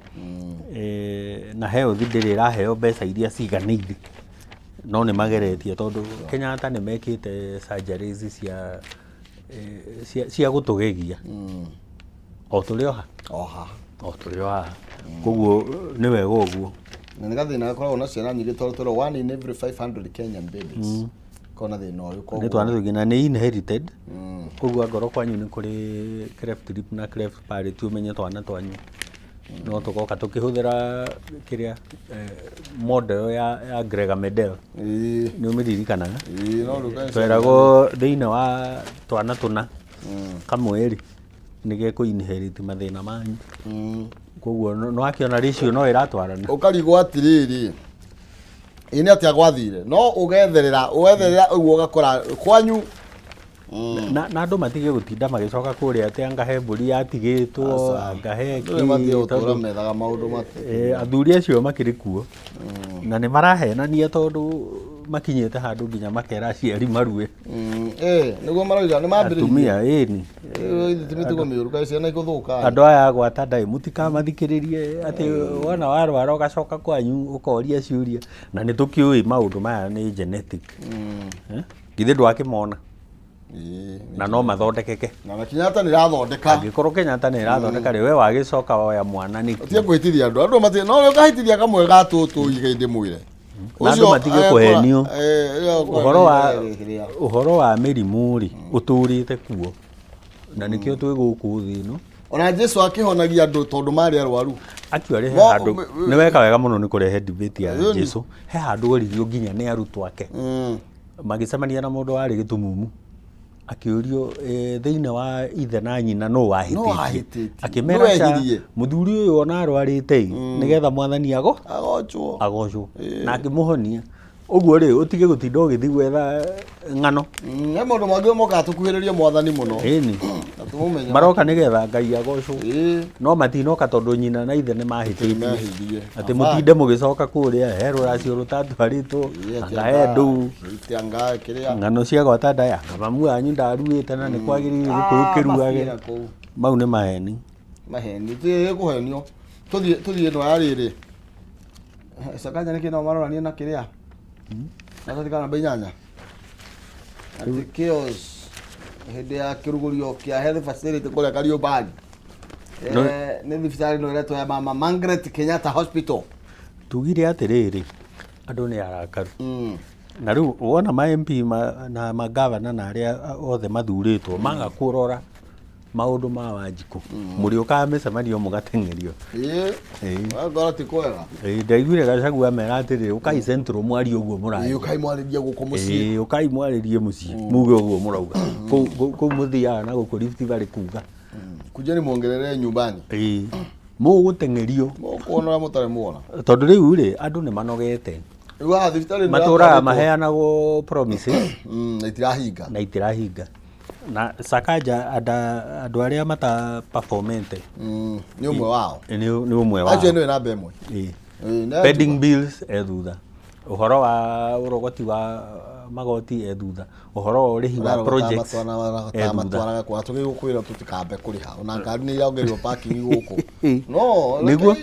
na health ndĩrĩ ĩraheo mbeca iria ciganĩire, no nĩ mageretie, tondũ Kenyatta nĩ mekĩte surgeries cia gũtũgegia o tũrĩ o ha Oha. o tũrĩ o haha. Koguo nĩ wega ũguo. Na nĩ gathĩna gakoragwo na ciana nyingĩ, tondũ tũrĩ one in every 500 Kenyan babies kona thĩna ũyũ. Nĩ Koguo twana tũingĩ na nĩ inherited. Koguo angorwo kwanyu nĩ kũrĩ cleft lip na cleft palate, ũmenye twana twanyu no tũgoka tũkĩhũthĩra kĩrĩa, model ya Gregor Mendel. Nĩ ũmĩririkanaga? Ĩĩ, no rĩu Tweragwo thĩinĩ wa twana tũna, kamwe rĩ, nĩ gekũ inherit mathĩna manyu. Koguo no wakĩona ratio no ĩratwarana. Ũkarigwo atĩrĩrĩ, Ĩ nĩ atĩa gwathire no ũgetherera ũgetherera ũguo ũgakora kwanyu. Na andũ matige gũtinda magĩcoka kũrĩa atĩ anga he mbũri yatigĩtwo, anga he Andũ nĩ matige kĩ, gũtũra tondũ methaga maũndũ mate. Athuri acio makĩrĩ kuo na nĩ marahenania tondũ makinyĩte handũ nginya makera aciari marue. Nĩguo marauga nĩ mambĩrĩirie. Atumia ĩni. Ĩĩ, ti mĩtugo mĩũru kaĩ ciana igũthũka. Andũ aya agwata ndaĩ mũtikamathikĩrĩrie atĩ wona warwara ũgacoka kwanyu ũkoria ciũria na nĩ tũkĩũĩ maũndũ maya nĩ genetic. Eh? Githĩ ndwakĩmona? Ĩĩ, Na no mathondekeke. Na Kenyatta nĩ irathondeka. Angĩkorwo Kenyatta nĩ ĩrathondeka rĩ, we wagĩcoka woya mwana nĩkĩ? Tia kũhĩtithia andũ. Andũ matirĩ no ũkahĩtithia kamwe ga tũtũ iga ndĩmwĩre. Na andũ matige kũhenio. Ũhoro wa mĩrimũ rĩ, ũtũrĩte kuo na nĩkĩo twĩ gũkũ thĩ ĩno. Ona Jesu akĩhonagia andũ tondũ marĩ arwaru. Actually he handũ nĩ weka wega mũno nĩ kũrehe debate ya Jesu. He handũ oririo nginya nĩ arutwo ake magĩcemania na mũndũ warĩ gĩtumumu, akĩũrio thĩinĩ wa ithe na nyina nũ wahĩtĩtie. Wahĩtĩtie? Akĩmera Nũ ca wehirie? Mũthuri ũyũ ona arwarĩte ĩ nĩgetha Mwathani ago Agocwo. Agocwo na akĩmũhonia. Ũguo rĩ, ũtige gũtinda ũgĩthiĩ gwetha ng'ano. He maũndũ mangĩ mokaga tũkuhĩrĩrie Mwathani mũno. Ĩni. Na tũmũmenye. Maroka nĩgetha Ngai agocwo, no matinoka tondũ nyina na ithe nĩ mahĩtĩtie. Mehirie. Atĩ mũtinde mũgĩcoka kũrĩa he rũracio rũtatwarĩtwo, anga he ndũu. Anga kĩrĩa. Ng'ano cia gwata ndaya, anga mamu wanyu ndaruĩte na nĩ kwagĩrĩire gĩkũyũ kĩruage. Mabira kũu. Mau nĩ maheni. Maheni ti kũhenio. Tũthiĩ ĩno ya rĩrĩ. Sakaja nĩkĩ nao marorania na kĩrĩa gatathi ka namba 8 atĩ chaos hĩndĩ ya kĩrugũrio kĩa health facility kũrĩa Kariobangi. Nĩ thibitarĩ ĩno ĩretwo ya Mama Margaret Kenyatta Hospital. Tugire atĩrĩrĩ, andũ nĩ arakaru. Na rĩu wona ma MP na magavana na arĩa othe mathurĩtwo maga kũrora maũndũ ma Wanjikũ, mũrĩũkaga mĩcemanio mũgateng'erio. Ngora ti kwega. Ĩĩ, ndaiguire Gachagua amera atĩrĩrĩ, ũkai Central mwarie ũguo mũraria. Ũkai mwarĩrie gũkũ mũciĩ. Ĩĩ, ũkai mwarĩrie mũciĩ muge ũguo mũrauga. Kũu mũthiaga na gũkũ Rift Valley kuga. Kujeni muongerere nyumbani. Ĩĩ, mũgũteng'erio. Mũkuona ũrĩa mũtarĩ muona. Tondũ rĩu rĩ, andũ nĩ manogete. Rĩu haha thibitarĩ nĩ Matũraga ĩratwarĩtwo. Maheanagwo promises Na itirahinga. Na itirahinga. Na Sakaja andũ arĩa mata performete Nĩ ũmwe wao. Nĩ ũmwe wao. Acio nĩwe namba 1. Ĩĩ. Ĩĩ, nĩ Pending bills e thutha, ũhoro wa ũrogoti wa magoti e thutha, ũhoro wa ũrĩhi wa projects e thutha. Matwaraga kwa tũgĩgũkwĩra tũtikambe kũrĩha ona ngari nĩ irongereirwo parking gũkũ no. Nĩguo.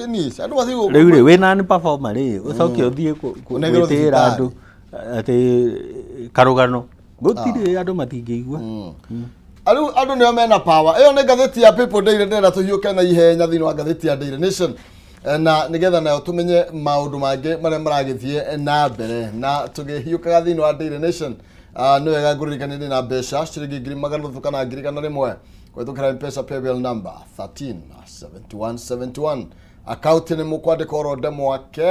Ni andũ mathiĩ gũkũ. Rĩu rĩ, wĩna non performer rĩ, ũcoke ũthiĩ Ũnengerwo gwĩtĩĩra thibitarĩ. andũ atĩ karũgano gũtirĩ, andũ matingĩigua. Rĩu andũ nĩo mena power. Ĩyo nĩ ngathĩti ya People Daily. Ndĩrenda tũhiũke na ihenya thĩinĩ wa ngathĩti ya Daily Nation, na nĩgetha nayo tũmenye maũndũ mangĩ marĩa maragĩthiĩ na mbere. Na tũgĩhiũkaga thĩinĩ wa Daily Nation, nĩ wega ngũririkanie ndĩ na mbeca ciringi 300,000 kana 100,000 kũhĩtũkĩra M-Pesa paybill number 13 71 71. Akaunti nĩ mũkwandĩka oro ndemwa K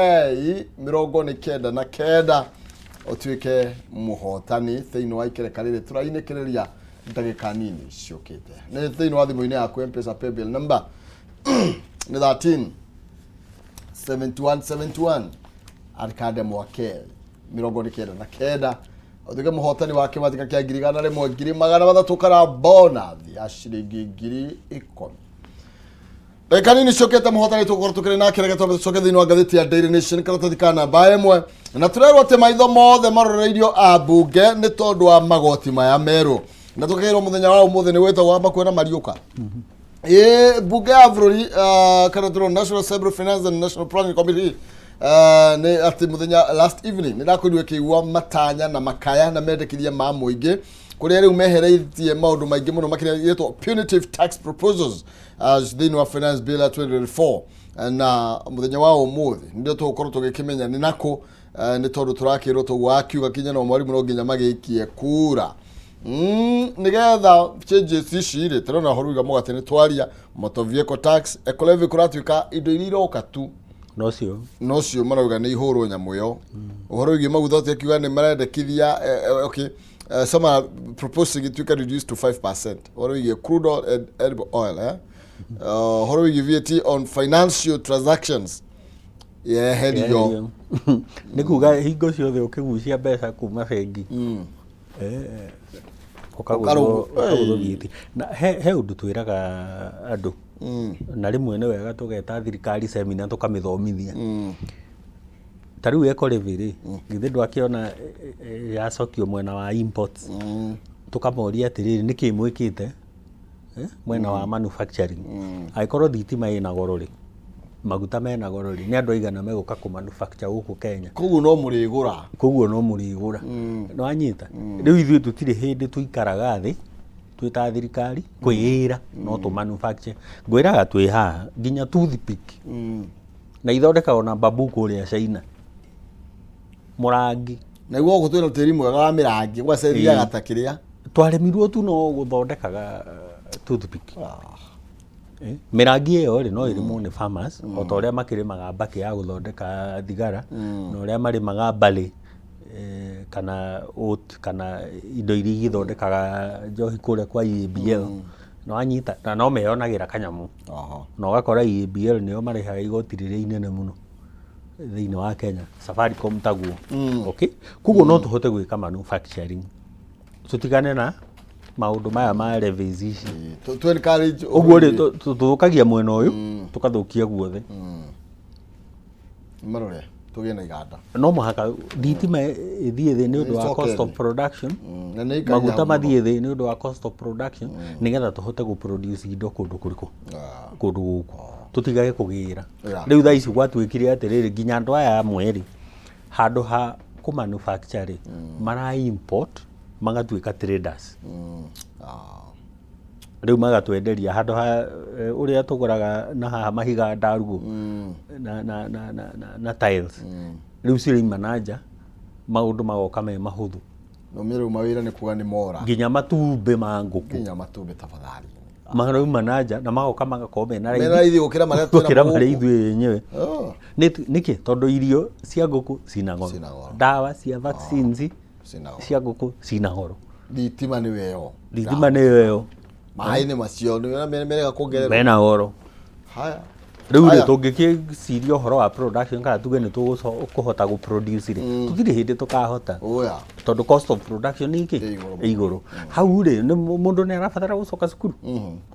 99 ũtuĩke mũhotani thĩinĩ wa ikereka rĩrĩ tũrainĩkĩrĩria ndagĩka nini ciũkĩte. Nĩ thĩinĩ wa thimũ-inĩ yaku. M-Pesa paybill number nĩ 13 71 71. Andĩka ndemwa K 99 ũtuĩke mũhotani wa kĩmatika kĩa 100,000, 300,000 kana bonus ya ciringi 10,000. Ndagĩka nini ciũkĩte mũhotani tũgũkorwo tũkĩrĩ nake. Reke twambe tũcoke thĩinĩ wa ngathĩti ya Daily Nation, karatathi ka namba 1, na tũrerwo atĩ maitho mothe maroreirio ambunge nĩ tondũ wa magoti maya merũ, na tũkerwo mũthenya wa ũmũthĩ nĩ gwĩtagwo wa makuona mariũka. Ĩ mbunge ya bũrũri, kana tũrona National Assembly Finance and National Planning Committee, nĩ atĩ mũthenya last evening nĩ ndakorirwo ĩkĩigua matanya na makaya na mendekithia ma mũingĩ, kũrĩa rĩu mehereitie maũndũ maingĩ mũno makĩria yetwo punitive tax proposals as thĩinĩ wa Finance Bill ya 2024. Na mũthenya wa ũmũthĩ nĩrĩo tũgũkorwo tũgĩkĩmenya nĩ nakũ, nĩ tondũ tũrakĩrwo tũguo akiuga kinya no mwarimũ no nginya magĩikie kura nĩgetha changes ici rĩ. Tũrona ũhoro uga mũgate nĩ twaria, motor vehicle tax, eco levy, kũratuĩka indo iria iroka tu. No cio. No cio marauga nĩ ihũrwo nyamũ ĩyo. Ũhoro wĩgiĩ maguta ũcio akiuga nĩ marendekithia, okay, some are proposing ituĩke reduced to 5%. Ũhoro wĩgiĩ crude oil and edible oil, eh? Ũhoro wĩgiĩ VAT on financial transactions. Yeherio. Nĩ kuga hingo ciothe ũkĩgucia mbeca kuma bengi, ũkagũthwo. Ũkarũgwo. Ũkagũthwo VAT. Na he ũndũ twĩraga andũ, na rĩmwe nĩ wega tũgeta thirikari semina tũkamĩthomithia. Ta rĩu eco levy rĩ, githĩ ndwakĩona yacokio mwena wa imports? Tũkamoria atĩrĩrĩ, nĩkĩ mwĩkĩte mwena wa manufacturing? Angĩkorwo thitima ĩna goro rĩ, maguta mena goro rĩ, nĩ andũ aigana megũka kũ manufacture gũkũ Kenya? Koguo no mũrĩgũra. Koguo no mũrĩgũra. Nĩ wanyita? Rĩu ithuĩ tũtirĩ hĩndĩ tũikaraga thĩ twĩ ta thirikari kwĩĩra no tũ manufacture. Ngwĩraga twĩ haha nginya toothpick na ithondekagwo na bamboo kũrĩa China, mũrangi. Naguo gũkũ twĩna tĩri mwega wa mĩrangi gwacethiaga ta kĩrĩa. Twaremirwo tu no gũthondekaga toothpick. Mĩrangi ĩyo rĩ, no ĩrĩmwo nĩ farmers o ta ũrĩa makĩrĩmaga mbakĩ ya gũthondeka thigara na ũrĩa marĩmaga barley kana oat kana indo iria igĩthondekaga njohi kũrĩa kwa EABL. Nĩ wanyita? Na no meyonagĩra kanyamũ. Na ũgakora EABL nĩo marĩhaga igoti rĩrĩa inene mũno thĩinĩ wa Kenya, Safaricom taguo. Okay, koguo no tũhote gwĩka manufacturing, tũtigane na maũndũ maya ma levies ici. Tu encourage. Ũguo rĩ, tũthũkagia mwena ũyũ, tũkathũkia guothe. Marore tũgĩe na iganda. No mũhaka thitima ĩthiĩ thĩ nĩ ũndũ wa Ĩcoke cost of thĩ. production. Na nĩ ĩikaria Maguta hau mũno. mathiĩ thĩ nĩ ũndũ wa cost of production, nĩgetha tũhote gũ produce indo kũndũ kũrĩkũ? Kũndũ gũkũ tũtigage kũgĩra. Rĩu thaa ici gwatuĩkire atĩrĩrĩ, nginya andũ aya amwe rĩ, handũ ha kũ manufacture rĩ, mara import magatuĩka traders. Rĩu magatwenderia handũ ha ũrĩa tũgũraga na haha mahiga ndaruo na tiles, rĩu ciraima na nja, maũndũ magoka me mahũthũ. Nomĩ rĩu mawĩra nĩ kuga nĩ mora. Nginya matumbĩ ma ngũkũ. Nginya matumbĩ, tafadhali. Marauma na nja na magoka magakorwo mena Mena raithi gũkĩra marĩa twĩna gũkĩra gũkũ. marĩa ithuĩ enyewe. Nĩkĩ? Tondũ irio cia ngũkũ cina goro. Cina goro. Ndawa cia vaccines Cina goro. cia ngũkũ cina goro. Thitima nĩ weyo. Thitima nĩyo ĩyo. Maĩ nĩ macio nĩ merega kuongererwo. Mena goro. Haya. Rĩu rĩ, Haya. tũngĩkĩciria ũhoro wa production kana tuge nĩ tũkũhota gũ produce rĩ, tũtirĩ hĩndĩ tũkahota. Oya. Tondũ cost of production nĩ kĩ? Ĩ igũrũ mũno. Ĩ igũrũ. Hau rĩ, nĩ mũndũ nĩ arabatara gũcoka cukuru,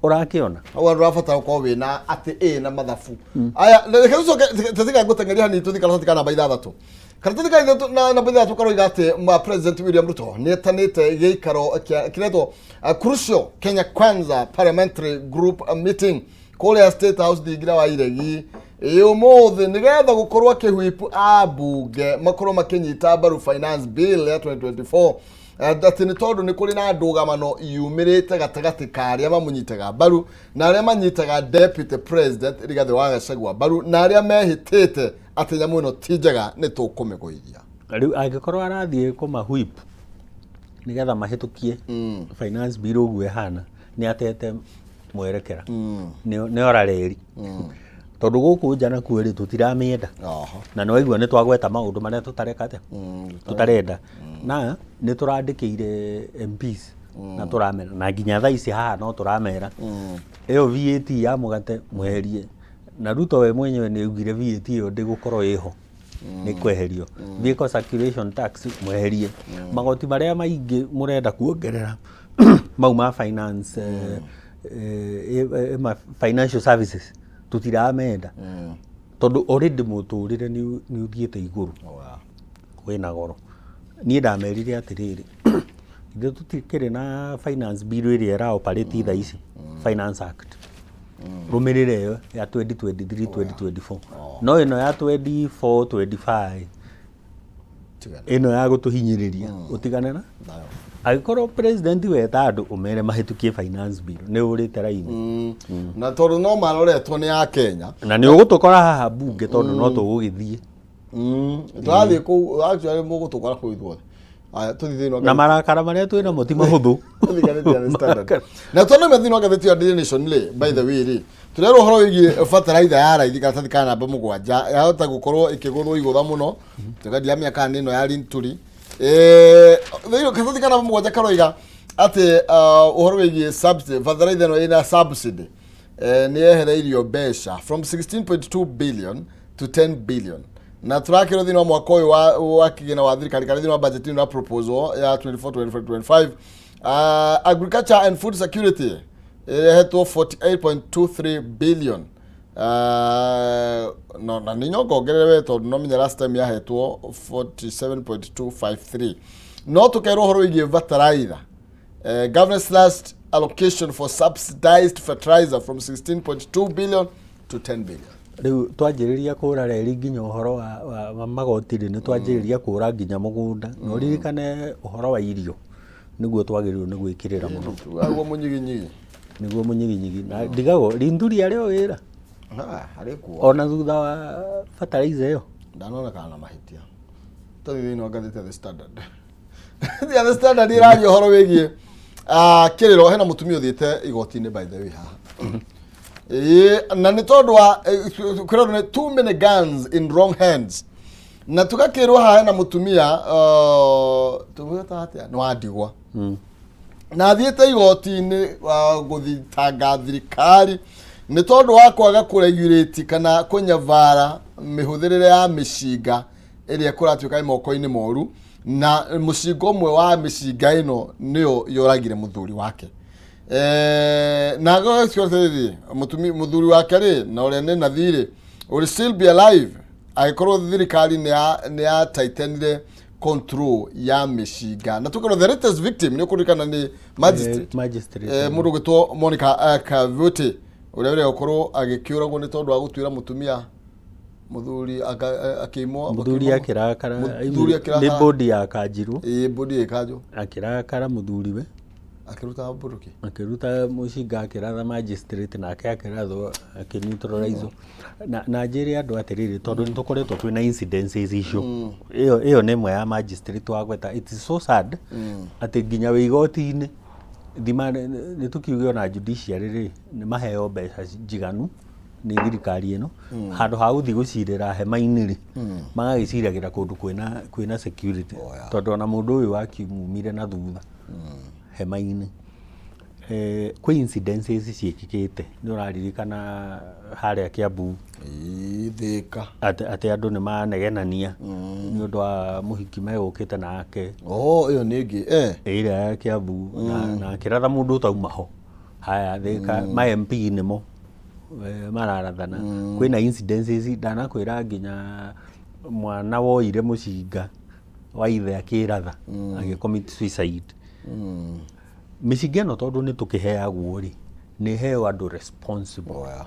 ũrakĩona? Hau andũ rabatara gũkorwo wĩna atĩ ĩ na mathabu aya. Reke tũcoke tũtigae gũteng'eria hanini, tũthiĩ karatathi ka namba 6. Karatathi ka ithatũ na namba 6 karoiga atĩ ma President William Ruto nĩ etanĩte gĩikaro kĩretwo Crucial Kenya Kwanza Parliamentary Group Meeting kũrĩa State House, thingira wa Iregi, ĩ ũmũthĩ, nĩgetha gũkorwo akĩhwipu ambunge makorwo makĩnyita mbaru finance bill ya 2024, atĩ nĩ tondũ nĩ kũrĩ na ndũgamano yumĩrĩte gatagatĩ ka arĩa mamũnyitaga mbaru na arĩa manyitaga Deputy President Rigathĩ wa Gachagua mbaru na arĩa mehĩtĩte atĩ nyamũ ĩno ti njega, nĩ tũkũmĩgũithia. Rĩu angĩkorwo arathiĩ kũma whip nĩgetha mahĩtũkie finance bill ũguo ĩhana, nĩ atete mwerekera, nĩ ora reri, tondũ gũkũ nja nakuo rĩ, tũtiramĩenda. Na nĩ waigua nĩ twagweta maũndũ marĩa tũtareka atĩa, tũtarenda, na nĩ tũrandĩkĩire MPs na tũramera, na nginya thaa ici haha no tũramera ĩyo VAT ya mũgate mweherie. Na Ruto we mwenyewe nĩ augire VAT ĩyo ndĩgũkorwo ĩho, nĩ kweherio. Vehicle circulation tax mweherie. Magoti marĩa maingĩ mũrenda kuongerera mau ma finance, ma financial services, tũtiramenda, tondũ already mũtũrĩre nĩ ũthiĩte igũrũ, wĩna goro. Niĩ ndamerire atĩrĩrĩ, ithuĩ tũtikĩrĩ na finance bill ĩrĩa ĩra operate thaa ici, Finance Act, rũmĩrĩra ĩyo ya 2023 2024, no ĩno ya 24 25 Tigana. Ĩno ya gũtũhinyĩrĩria, ũtigane na Nayo. Angĩkorwo president weta andũ ũmere mahĩtũkie finance bill, nĩ ũrĩte raini. Na tondũ no maroretwo nĩ a Kenya. Na nĩ ũgũtũkora haha mbunge, tondũ no tũgũgĩthiĩ. Tũrathiĩ kũu, actually mũgũtũkora kũu ithuothe. Aya, tũthiĩ thĩinĩ wa Na marakara marĩa twĩ namo ti mahũthũ. Tũthiĩ ngathĩti ya The Standard. Na tondũ thĩinĩ wa ngathĩti ya Daily Nation rĩ, by the way rĩ, tũrerwo ũhoro wĩgiĩ bataraitha ya raithi, karatathi ka namba 7, yahota gũkorwo ĩkĩgũthwo igũtha mũno, tũkandia mĩaka nĩ ĩno ya Linturi. Thĩinĩ karatathi ka namba 7 karoiga atĩ ũhoro wĩgiĩ subsidy, bataraitha ĩno ĩna subsidy, nĩ yehereirio mbeca from 16.2 billion. to 10 billion. Na turakĩrwo thĩinĩ wa mwaka ũyũ wa kĩgĩna wa thirikari kana thĩinĩ wa budget ĩno ya proposal ya 24 25 25, agriculture and food security ĩrehetwo 48.23 billion. No na nĩ nyongongerere we tondũ no menya last time yahetwo 47.253. No tũkerwo ũhoro wĩgiĩ bataraitha. Government slashed allocation for subsidized fertilizer from 16.2 billion to 10 billion. Rĩu twanjĩrĩria kũra reri nginya ũhoro wa magoti rĩ, nĩ twanjĩrĩria kũra nginya mũgũnda. Na ũririkane ũhoro wa irio nĩguo twagĩrĩirwo nĩ gwĩkĩrĩra mũno. Tugaguo mũnyiginyigi. Nĩguo mũnyiginyigi na ndigagwo rinduri arĩ o wĩra. Ah, arĩ kuo. Ona thutha wa fertilizer ĩyo. Ndanonekana na mahĩtia. Tũthiĩ thĩinĩ wa ngathĩti ya The Standard. Ya The Standard ĩraria ũhoro wĩgiĩ kĩrĩro. Hena mũtumia ũthiĩte igoti-inĩ, by the way, haha. Ĩĩ, na nĩ tondũ wa kwĩrwo nĩ too many guns in wrong hands. Na tũgakĩrwo haha hena mũtumia, tũmwĩta atĩa, nĩ wa ndigwa, na athiĩte igoti-inĩ gũthitanga thirikari nĩ tondũ wa kwaga kũregulate kana kũnyabara mĩhũthĩrĩre ya mĩcinga ĩrĩa kũratuĩka ĩ moko-inĩ moru, na mũcinga ũmwe wa mĩcinga ĩno nĩyo yoragire mũthuri wake. Na atĩrĩrĩ, mũthuri wake rĩ, na ũrĩa nĩ nathi rĩ, will still be alive angĩkorwo thirikari nĩ ya tightenire control ya mĩcinga. Na tũkerwo the latest victim, nĩ ũkũririkana, nĩ magistrate. Magistrate. Mũndũ ũgwĩtwo Monica Kavuti, ũrĩa ũrĩa ũkorwo agĩkĩũragwo nĩ tondũ wa gũtuĩra mũtumia mũthuri akĩimwo. Mũthuri akĩrakara. Mũthuri akĩrakara. Nĩ bodi ya kanjirwo. Ĩĩ, bodi ĩkanjwo. Akĩrakara mũthuriwe. Akĩruta mbũrũki. Akĩruta mũcinga, akĩratha magistrate, nake akĩrathwo, akĩneutralize. Na njĩre andũ atĩrĩrĩ, tondũ nĩ tũkoretwo twĩna incidences icio, ĩyo nĩ ĩmwe ya magistrate wa gweta. It is so sad atĩ nginya wĩ igoti-inĩ thima nĩ tũkiuge ona judiciary rĩ, nĩ maheo mbeca njiganu nĩ thirikari ĩno, handũ ha gũthiĩ gũcirĩra hema-inĩ rĩ, magagĩciragĩra kũndũ kwĩna security. Oh, yeah. Tondũ ona mũndũ ũyũ wakiumire na thutha hema-inĩ. Kwĩ incidences ciĩkĩkĩte, nĩ ũraririkana harĩa Kiambu? Ĩĩ, Thĩka. Atĩ andũ nĩ manegenania nĩ ũndũ wa mũhiki megũkĩte nake. Oh, ĩyo nĩ ĩngĩ. Ĩrĩa ya Kiambu na akĩratha mũndũ ũtauma ho. Haya, Thĩka ma MP nĩmo mararathana. Kwĩna incidences ndanakwĩra, nginya mwana woire mũcinga wa ithe akĩratha, agĩ commit suicide. Mĩcinga ĩno, tondũ nĩ tũkĩheagwo rĩ, nĩ ĩheo andũ responsible. Oh, yeah.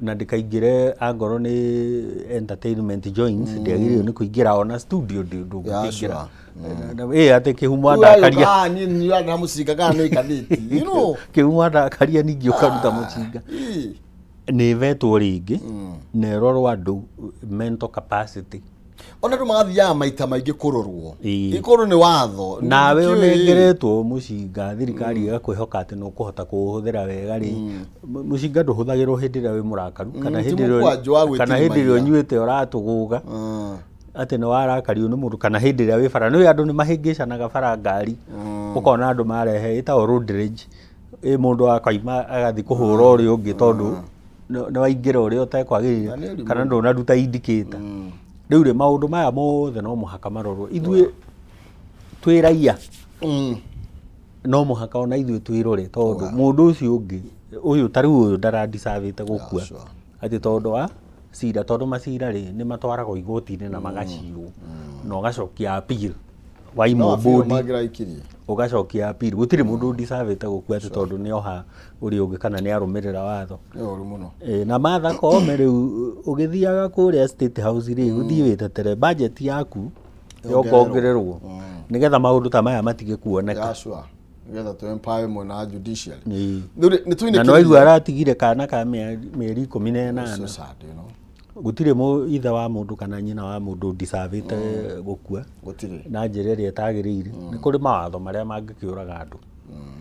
Na ndĩkaingĩre angorwo nĩ entertainment joints, ndĩagĩrĩirwo nĩ kũingĩra ona studio ndũngĩkĩingĩra. Ĩ atĩ kĩhumo andakaria. Ah, niĩ nĩ na mũcinga kana nĩ ngathĩti. Kĩhumo andakaria, ningĩ ũkaruta mũcinga. Ĩĩ. Nĩ ĩvetwo rĩngĩ na ĩrorwo andũ mental capacity. Ona andũ magathiaga maita maingĩ kũrorwo. Ĩĩ. Ikorwo nĩ watho. Nawe Ndikĩũĩ. Ũnengeretwo mũcinga, thirikari ĩgakwĩhoka atĩ nĩ ũkũhota kũũhũthĩra wega rĩ, mũcinga ndũhũthagĩrwo hĩndĩ ĩrĩa wĩ mũrakaru kana Ti hĩndĩ ĩrĩa mũkwanjũ wa kana hĩndĩ ĩrĩa gwĩtirimania. ũnyuĩte ũratũgũga atĩ nĩ warakario nĩ mũndũ, kana hĩndĩ ĩrĩa wĩ bara. Nĩ andũ nĩ mahĩngĩcanaga bara, ngari, ũkona andũ marehe ĩtagwo road rage. Ĩ mũndũ akaima agathiĩ kũhũra ũrĩa ũngĩ tondũ nĩ waingĩra ũrĩa ũtekwagĩrĩire Na nĩ ũrimũ. kana ndũnaruta indicator. Rĩu rĩ, maũndũ maya mothe no mũhaka marorwo. Ithuĩ twĩ raia, no mũhaka ona ithuĩ twĩrore, tondũ mũndũ ũcio ũngĩ ũyũ, ta rĩu ũyũ ndaradicavĩte gũkua atĩ tondũ wa cira, tondũ macira rĩ, nĩ matwaragwo igoti-inĩ na magacirwo na ũgacokia appeal waimwo No bodi. mangĩraikirie. Ũgacokia appeal. Gũtirĩ mũndũ ũdicavĩte gũkua atĩ tondũ nĩ oha ũrĩa ũngĩ kana nĩ arũmĩrĩra watho. Nĩ ũru mũno. Ĩ, na Martha Koome rĩu ũgĩthiaga kũrĩa State House rĩ, ũthiĩ wĩtetere budget yaku yokongererwo nĩgetha maũndũ ta maya matige kuoneka. Yeah, sure. Nĩgetha tũ empower mwena wa judiciary. Ĩĩ. Rĩu rĩ, nĩ Na nĩ waigua aratigire kana ka mĩeri 18. So sad. Gũtirĩ ithe wa mũndũ kana nyina wa mũndũ ndicavĩte gũkua Gũtirĩ. na njĩra ĩrĩa ĩtagĩrĩire. Nĩ kũrĩ mawatho marĩa mangĩkĩũraga andũ.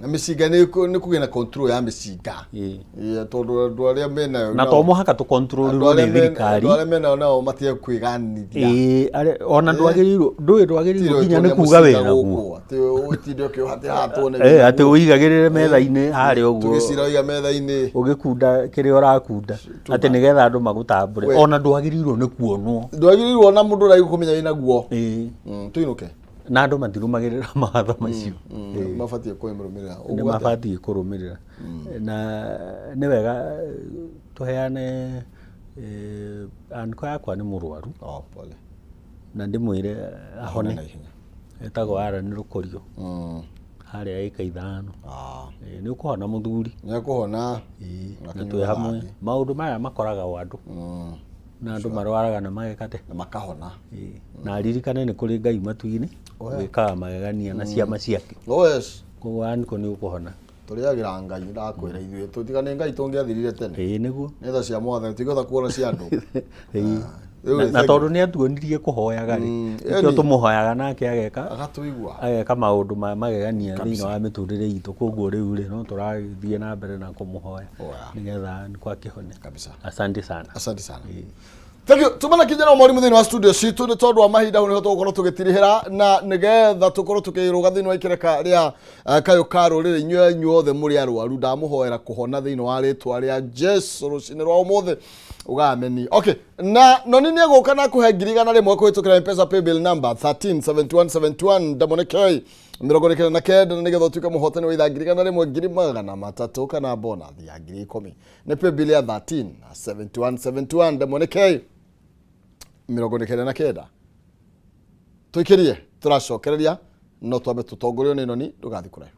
Na mĩcinga nĩ kũgĩa na control ya mĩcinga. Ĩĩ. Ĩĩ, tondũ andũ arĩa menayo Na to mũhaka tũkontrolirwo andũ arĩa nĩ thirikari. Andũ arĩa menayo nao matige kwĩganithia. Ĩĩ, ona ndwagĩrĩirwo, ndũĩ ndwagĩrĩirwo nginya nĩ kuga wĩna guo. Atĩ ũtinde ũkĩũhatĩra haha tuone. Eh, atĩ ũigagĩrĩre metha-inĩ harĩa ũguo. Tũgĩcira ũiga metha-inĩ. Ũgĩkunda kĩrĩa ũrakunda, atĩ nĩgetha andũ magũtambũre. We. Ona ndwagĩrĩirwo nĩ kuonwo. Ndwagĩrĩirwo ona mũndũ ũrĩa kũmenya wĩna guo. Ĩĩ. Tũinũke. Na andũ matirũmagĩrĩra mawatho macio. Mabatiĩ kũrũmĩrĩra. Nĩ mabatiĩ kũrũmĩrĩra. Na nĩ wega tũheane, anko yakwa nĩ mũrwaru. Oh, pole. Na ndĩmwĩre ahone. Na ihenya. Etagwo Aaron Rũkũrio. Harĩa ĩka 5. Nĩ ũkũhona mũthuri. Nĩ ekũhona. Na twĩ hamwe. Maũndũ maya makoragwo andũ. Na andũ marwaraga na mageka atĩa? Na makahona. Na aririkane nĩ kũrĩ Ngai matu-inĩ wĩkaga magegania na ciama ciake. Oh yes. Koguo anko nĩ ũkũhona. Tũrĩagĩra Ngai, ndakwĩra ithuĩ tũtiga nĩ Ngai tũngĩathirire tene. Ĩĩ nĩguo. Nĩ tha cia mwathani tũtingĩhota kuona cia andũ. Ĩĩ. Rĩu Na rĩ, tondũ nĩ atuonirie kũhoyaga rĩ, nĩkĩo tũmũhoyaga nake ageka agatũigua. Ageka maũndũ ma magegania thĩinĩ wa mĩtũrĩre itũ. Koguo rĩu rĩ, no tũrathiĩ na mbere na kũmũhoya nĩgetha anko akĩhone. Kabisa. Asante sana. Asante sana. Thank you. Tumana kijana wa mwalimu thĩinĩ wa studio citũ nĩ tondũ wa mahinda hau nĩho tũgũkorwo tũgĩtirihĩra na nĩgetha tũkorwo tũkĩrũga thĩinĩ wa ikereka rĩa kayũ ka rũrĩrĩ. Inyuĩ inyuothe mũrĩ arwaru, ndamũhoera kũhona thĩinĩ wa rĩtwa rĩa Jesu rũcinĩ rwa ũmũthĩ ugameni. Okay, na noni nĩ egũka na kũhe 100,000 kũhĩtũkĩra M-Pesa paybill number 137171 ndamone K 99, na nĩgetha ũtuĩke mũhotani wa ithaa 100,000, 300,000 kana bonathi ya 10,000. Nĩ paybill ya 137171 ndamone K 99. Tũikĩrie, tũracokereria no twambe tũtongorio nĩ noni, ndũgathiĩ kũraihu.